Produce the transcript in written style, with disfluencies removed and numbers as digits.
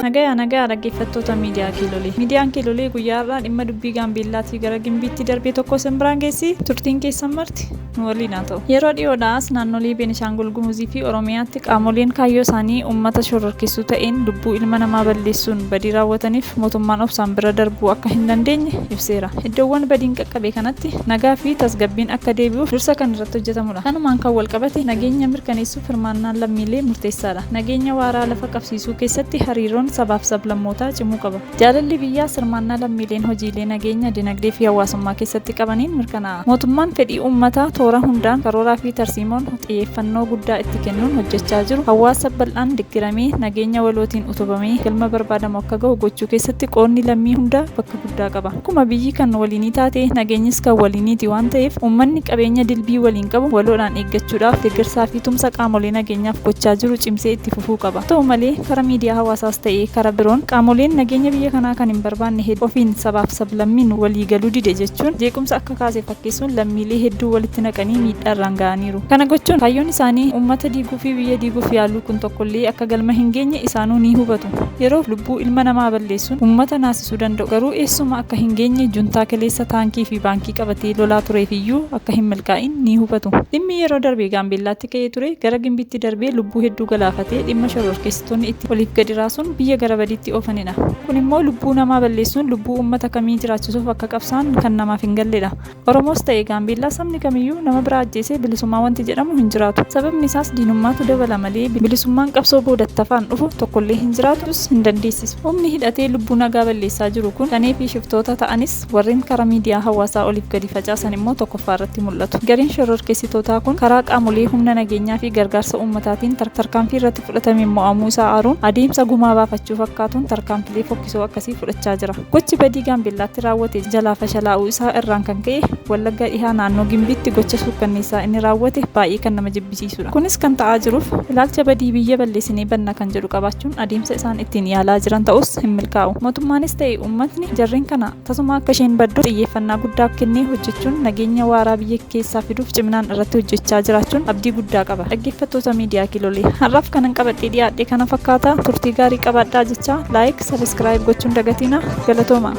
Nagaya nagaya dhaggeeffattoota miidiyaa Kiilolee. Miidiyaan Kiilolee guyyaa har'aa dhimma dubbii Gaambeellaatii gara Gimbiitti darbee tokko isin biraan geessi turtiin keessan marti nu waliin haa ta'u. Yeroo dhiyoodhaa as naannolee Beenishaangul Gumuzii fi Oromiyaatti qaamoleen kaayyoo isaanii uummata shororkeessuu ta'een lubbuu ilma namaa balleessuun badii raawwataniif mootummaan obsaan bira darbuu akka hin dandeenye ibseera. Iddoowwan badiin qaqqabe kanatti nagaa fi tasgabbiin akka deebi'uuf dursa kan irratti hojjetamudha. Kanumaan kan walqabate nageenya mirkaneessuuf hirmaannaan lammiilee murteessaadha. Nageenya waaraa lafa qabsiisuu keessatti hariiroon sabaaf sablammootaa cimuu qaba. Jaalalli biyyaas hirmaannaa lammiileen hojiilee nageenya, dinagdee fi hawaasummaa keessatti qabaniin mirkanaa'a. Mootummaan fedhii uummataa toora hundaan karooraa fi tarsiimoon xiyyeeffannoo guddaa itti kennuun hojjechaa jiru hawaasa bal'aan deggeramee nageenya walootiin utubamee galma barbaadamu akka gahu gochuu keessatti qoodni lammii hundaa bakka guddaa qaba. Akkuma biyyi kan waliinii taate nageenyis kan waliiniiti waan ta'eef uummanni qabeenya dilbii waliin qabu waloodhaan eeggachuudhaaf deggersaa fi tumsa qaamolee nageenyaaf gochaa jiru cimsee itti fufuu qaba. Haa ta'u malee kara miidiyaa hawaasaas ta'ee kara biroon qaamoleen nageenya biyya kanaa kan hin barbaanne heddu ofiin sabaaf sablammiin walii galuu dide jechuun jeequmsa akka kaase fakkeessuun lammiilee hedduu walitti naqanii miidhaa irraan ga'aniiru. Kana gochuun kaayyoon isaanii uummata diiguu fi biyya diiguuf yaaluu kun tokkollee akka galma hin geenye isaanuu ni hubatu. Yeroof lubbuu ilma namaa balleessuun uummata naasisuu danda'u garuu eessuma akka hin geenye juntaa kaleessa taankii fi baankii qabatee lolaa tureef iyyuu akka hin milkaa'in ni hubatu. Dhimmi yeroo darbe Gaambeellaatti ka'ee ture gara Gimbiitti darbee lubbuu hedduu galaafatee dhimma shororkeessitoonni itti oliif gadi raasuun biyya gara badiitti oofanidha. Kun immoo lubbuu namaa balleessuun lubbuu uummata kamii jiraachisuuf akka qabsaa'an kan namaaf hin galledha. Oromoos ta'e Gaambeellaa sabni kamiyyuu nama biraa ajjeesee bilisummaa wanti jedhamu hin jiraatu. Sababni isaas diinummaatu dabala malee bilisummaan qabsoo boodattafaan dhufu tokkollee hin jiraatus hin dandeessisu. Humni hidhatee lubbuu nagaa balleessaa jiru kun Shanee fi shiftoota ta'anis warreen karaa miidiyaa hawaasaa oliif gadi facaasan immoo tokkoffaa irratti mul'atu. Gareen shororkeessitootaa kun karaa qaamolee humna nageenyaa fi gargaarsa uummataatiin tarkaanfii irratti fudhatameen mo'amuu isaa aaruun adeemsa gumaa baafachuu fakkaatuun tarkaanfilee fokkisoo akkasii fudhachaa jira. Gochi badii Gaambeellaatti raawwate jalaa fashalaa'uu isaa irraan kan ka'e Wallagga Dhihaa naannoo Gimbiitti gocha suukkanneessaa inni raawwate baay'ee kan nama jibbisiisudha. Kunis kan ta'aa jiruuf ilaalcha badii biyya balleessinee badna kan jedhu qabaachuun adeemsa isaan ittiin yaalaa jiran ta'us hin milkaa'u. Mootummaanis ta'e uummatni jarreen kana tasuma akka isheen baddu xiyyeeffannaa guddaa kennee hojjechuun nageenya waaraa biyya keessaa fiduuf ciminaan irratti hojjechaa jiraachuun abdii guddaa qaba. Dhaggeeffattoota miidiyaa Kiilolee har'aaf kanan qabadhee dhiyaadhe kana fakkaata. Turtii gaarii qabaadhaa jechaa like, subscribe gochuun dagatiina. Galatoomaa.